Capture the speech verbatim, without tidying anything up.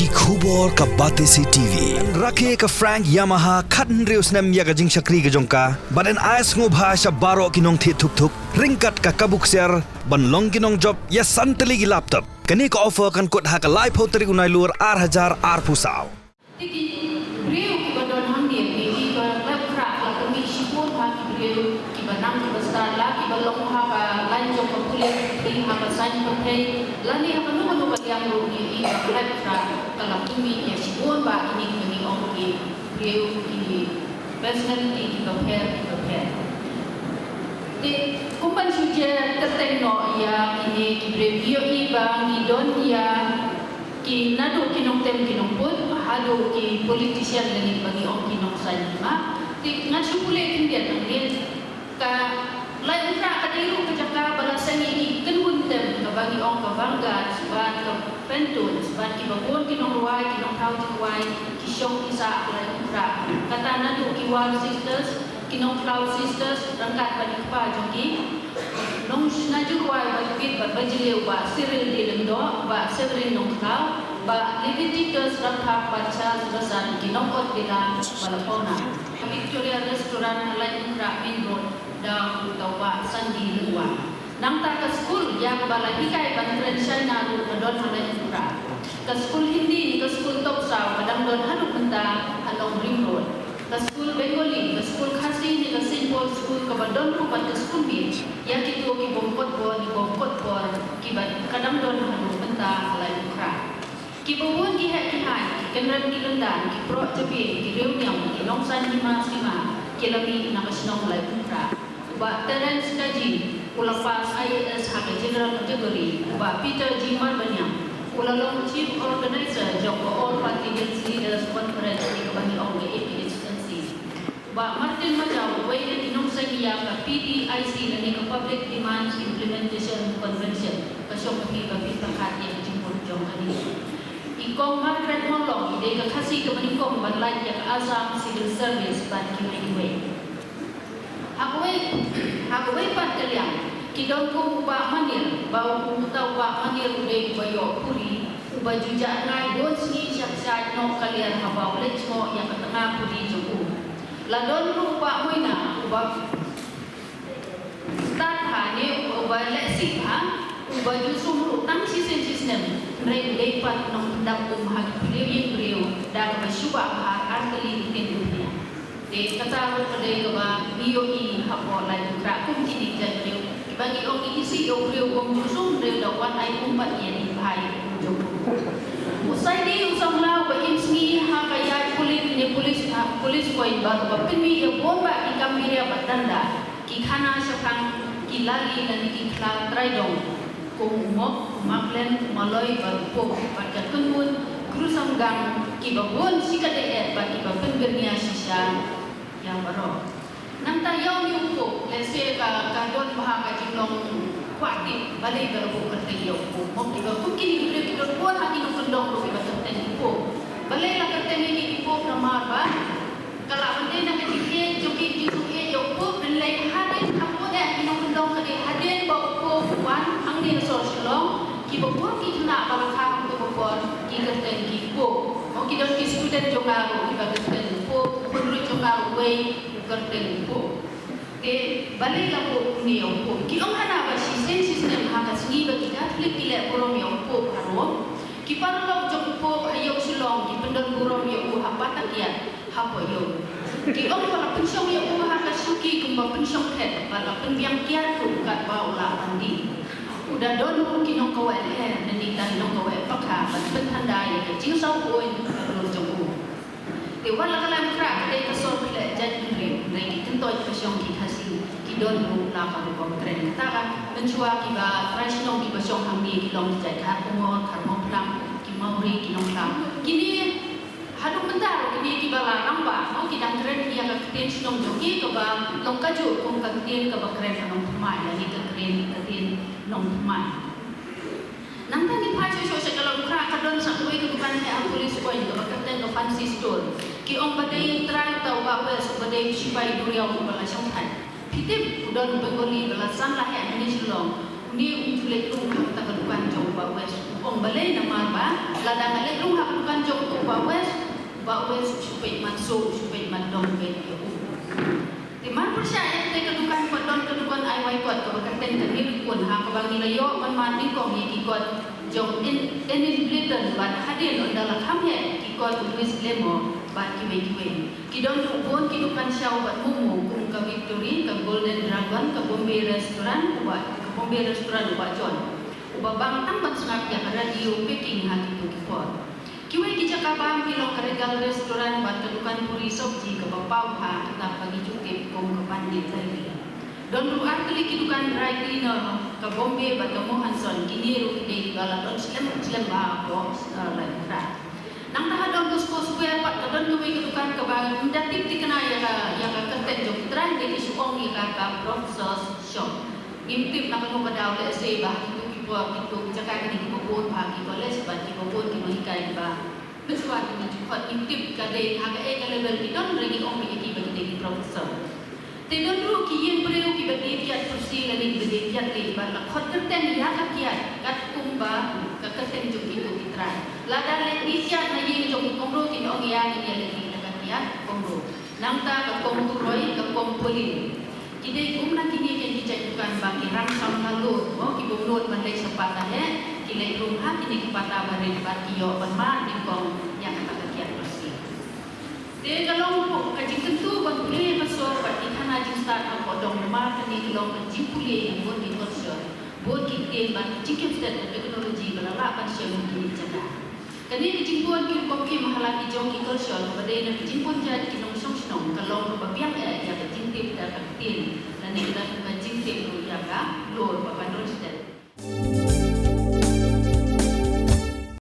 Ki khubor ka Batesi T V. Rakhe ka Frank Yamaha khathynriew snem ïa ka jingshakri ka jong ka. Bad yn ai sngewbha sha baroh ki nongthied thuk thuk ryngkat ka kabu ksiar ban long ki nongjop ïa san tylli ki laptop. Kane ka offer kan kut ha ka laiphew tarik u Nailur ar hajar arphew saw. Te ki briew kiba don hangne ki, kiba lait khrah la pynmih shibun ha ki briew kiba nang kiba stad, la kiba long ha ka lain jong ka pulit, ki ha ka saiñ pyrthei, lane ha kano kano ka liang ruh, ki, kiba lait khrah ka la pynmih ïa shibun bah kine kiba ngi ong ki briew, ki personality kiba pher kiba pher. Te kumban shu jer kyrteng noh ïa kine ki briew, ngi ïohi ba ngi don ïa ki naduh ki nongtem ki nongput haduh ki politician lane ba ngi ong ki nongsaiñ hima. Te ngan shu pule khyndiat hangne. Ka Laitumkhrah ka dei ruh ka jaka ba la seng ïa ki kynhun tem kaba ngi ong ka Vanguard, bad ka Pantone, bad kiba bun ki nongrwai, ki nongthaw jingrwai, ki shong ki sah ha Laitumkhrah. Kata naduh ki War Sisters, ki Nongkhlaw Sisters ryngkat bad i kpa jong ki, nongshna jingrwai ba kit bad ba jylliew, Bah Cyril D Lyngdoh, Bah Severin Nongkhlaw, Bah Leviticus Raphael bad Charles Basan, ki nongot bela ba la pynlong. Victoria Restaurant ha Laitumkhrah Main Road da uta u Bah Sandy Lyngwa. Nangta ka skul ïa kaba la hikai ban kren Shaina ruh ka don ha Laitumkhrah. Ka skul Hindi ne ka skul Topsaw ka dang don haduh mynta ha Long Ring Road. Ka skul Bengali, ka skul Khasi ne ka Saint Paul School kaba don ruh bad ka skul miet ïa kito ki bym kot bor ne bym kot bor kiba ka dang don haduh mynta ha Laitumkhrah. Kiba bun ki heh ki haiñ, ki kynrem ki lyndan, ki proh jabieng, ki riewniam, ki nongsaiñ hima sima, ki la mih na ka shnong Laitumkhrah. U Bah Terence Kaji u la pass I A S ha ka General Category, u Bah Peter G Marbaniang u la long Chief Organizer jong ka All Party Hills Leaders Conference ne kaba ngi ong ka A P H L C. U Bah Martin Majaw, uwei na ki nongseng ïa ka P D I C lane ka Public Demands Implementation Convention, ka shong ka phi ba phi pyrkhat ïa ka jingmut jong kane. I Kong Margaret Mawlong i dei ka Khasi kaba nyngkong ban lait ïa ka Assam Civil Service bad kiwei kiwei. Ha kawei, ha kawei pat ka liang ki don kum u Bah Manir, ba uta u Bah Manir u dei uba ïoh puri, uba ju jah rngai bun sngi shapshait noh ka liar haba u leit jngoh ïa ka tnga puri jong u. La don ruh u Bah Moina uba stad bha ne uba lehsih bha, uba ju sum ruh tang shisien shisnem, hynrei u dei pat u nongpyndap um ha ki briew ïing briew da kaba shu bah bha ar tylli ki ktien u bniah. Te kata ruh ka dei kaba ngi ïohi hapoh Laitumkhrah kum kine ki jait briew kiba ngi ong ngi isih ïa u briew bym ju sum, hynrei u da wan ai um pat ïa i bha ïa u jong u. U Saidi u samla uba im sngi ha ka ïaid pulit ne police, ha police point bad uba pynmih ïa bun bah ki kam biria bad danda, ki khana shaphang ki lali lane ki khlaw trai dong, kum u Mok, u Maklen, u Maloi bad u Pok bad ka kynhun Krusam Gang, kiba bun shikatdei eh bad kiba pynkyrnia shisha ïa baroh. Nangta ïa une u Pok, lehse ka, ka don bha ka jinglong kwah tip balei ba la buh kyrteng ïa u Pok. Mo kiba kum kine ki briew ki don bun ha ki nongkyndong ruh kiba kyrteng i Pok. Balei la kyrteng ïa ki i Pok? Namar ba ka la ban dei na ka jingïeit jong ki, ki jingïeit ïa u Pok, hynrei hadien hapoh eh ki nongkyndong ka dei hadien ba u Pok u wan hangne ha sor Shillong, kiba bun ki khynnah ba la kha ha kata ka por ki kyrteng ki Pok. Mo ki don ki student jong nga ruh kiba kyrteng u Pok, u khun ruh jong nga ruh uwei u kyrteng u Pok. Te balei la buh une ïa u Pok? Ki ong hana ba shisien shisnem ha ka sngi ba ki Katholik ki leh burom ïa u Pok ha Rom, ki paralok jong u Pok ha ïew Shillong ki pyndon burom ïa u ha Patakiat hapoh ïew. Ki ong ba la pynshong ïa u ha ka shuki kumba pynshong khet bad la pynbiang kiad ruh katba u lah ban dih. U da don ruh ki nongkaweh lyer ne kita ki nongkaweh pakha ban pynthanda ïa ka jingsawphuh ka dur jong u. Te wat la ka Laitumkhrah ka dei ka sor khleh jaitbynriew, hynrei ki kyntoit ka shong ki Khasi ki don ruh la ka rukom kren. Kata ka mynshuwa kiba trai shnong kiba shong hangne ki long ki jait Kharkongor, Kharmawphlang, ki Mawri, ki Nongkhlaw. Kine haduh mynta ruh kine kiba la rangbah, mo, ki dang kren ïa ka ktien shnong jong ki kaba long kajuh kum ka ktien kaba kren ha Nongthymmai lane ka ktien, ka ktien Nongthymmai. Nangta ngi phai shuh shuh sha ka Laitumkhrah ka don sa kawei ka dukan heh ha Police Point kaba kyrteng ka Fancy Store. Ki ong ba dei trai uta u Bah West uba dei u shipai duriaw uba la shongthait. Phi tip u don u Bengali ba la san la heh hangne Shillong. Une um ju leit rung ha kata ka dukan jong u Bah West u Ong balei namar ba lada nga leit rung ha ka dukan jong u Bah West, u Bah West u shu peit man shuh, u shu peit man dong peit ïa u. Te mar pyrshah ïa kata ka dukan pat don ka dukan ai wai kot kaba kyrteng ka Nirikun ha kaba ngi la ïoh ban mad nyngkong ïa ki kot jong Enid Blyton bad hadien ynda la kham heh ki kot u Louis Glamour bad kiwei kiwei. Ki don ruh bun ki dukan shaw bad momo kum ka Victory, ka Golden Dragon, ka Bombay Restaurant, u Bah, ka Bombay Restaurant u Bah John. Uba bang tang ban sngap ïa ka radio packing ha kito ki por. Kiwei ki jaka bam ki long ka Regal Restaurant bad ka dukan puri sobji kaba paw ha kitab ba ngi ju tip kum ka Pandit Diary. Don ruh ar tylli ki dukan dry cleaner, ka Bombay bad ka Mohanson, kine ruh ki dei kiba la don slem slem bha hapoh, eh, Laitumkhrah. Nangta ha Don Bosco Square pat ka don kawei ka dukan kaba ym da tip thikna ïa ka, ïa ka kyrteng jong ki trai, dei ki shu ong ïa ka ka Professor's Shop. Ngim tip na kano ka daw, lehse ba ha kito ki por, kito ki jaka kine kiba bun bha ki college bad kiba bun ki nonghikai kiba mynshuwa ki nonghikai, ngim tip ka dei ha kaei ka level ki don, hynrei ngi ong ïa ki ba ki dei ki professor. Te don ruh ki ïing briew kiba die kiad pyrsi lane kiba die kiad leit bad la khot kyrteng ïa ka kiad katkum ba ka kyrteng jong kito ki trai. Lada leit die kiad na ïing jong ki kong ruh kin ong ïa ngin ïa leit ïa ka kiad kong ruh. Nangta ka kong Turoi, ka kong Polin. Ki dei kumno kine ki jait dukan ba ki rang sam na lur, mo, ki bym nud ban leit sha pata heh, ki leit rung ha kine ki pata barit bad ki ïoh ban mad nyngkong ïa kata ka kiad pyrsi. Te ka long ruh ka jingkyntu ban pule ïa ka sor bad ki khana jingstad hapoh dong namar kane ka long ka jingpule ïa bun ki culture, bun ki ktien bad ka jingkheiñ stet ka technology ba la lah ban shem ha kine ki jaka. Kane ka jingbun ki rukom im ha la ki jong ki culture kaba dei na ka jingbun jait ki nongshong shnong ka long kaba biang eh ïa ka jingtip da ka ktien lane ka da ka jingtip ruh ïa ka lor ba ban roi stet.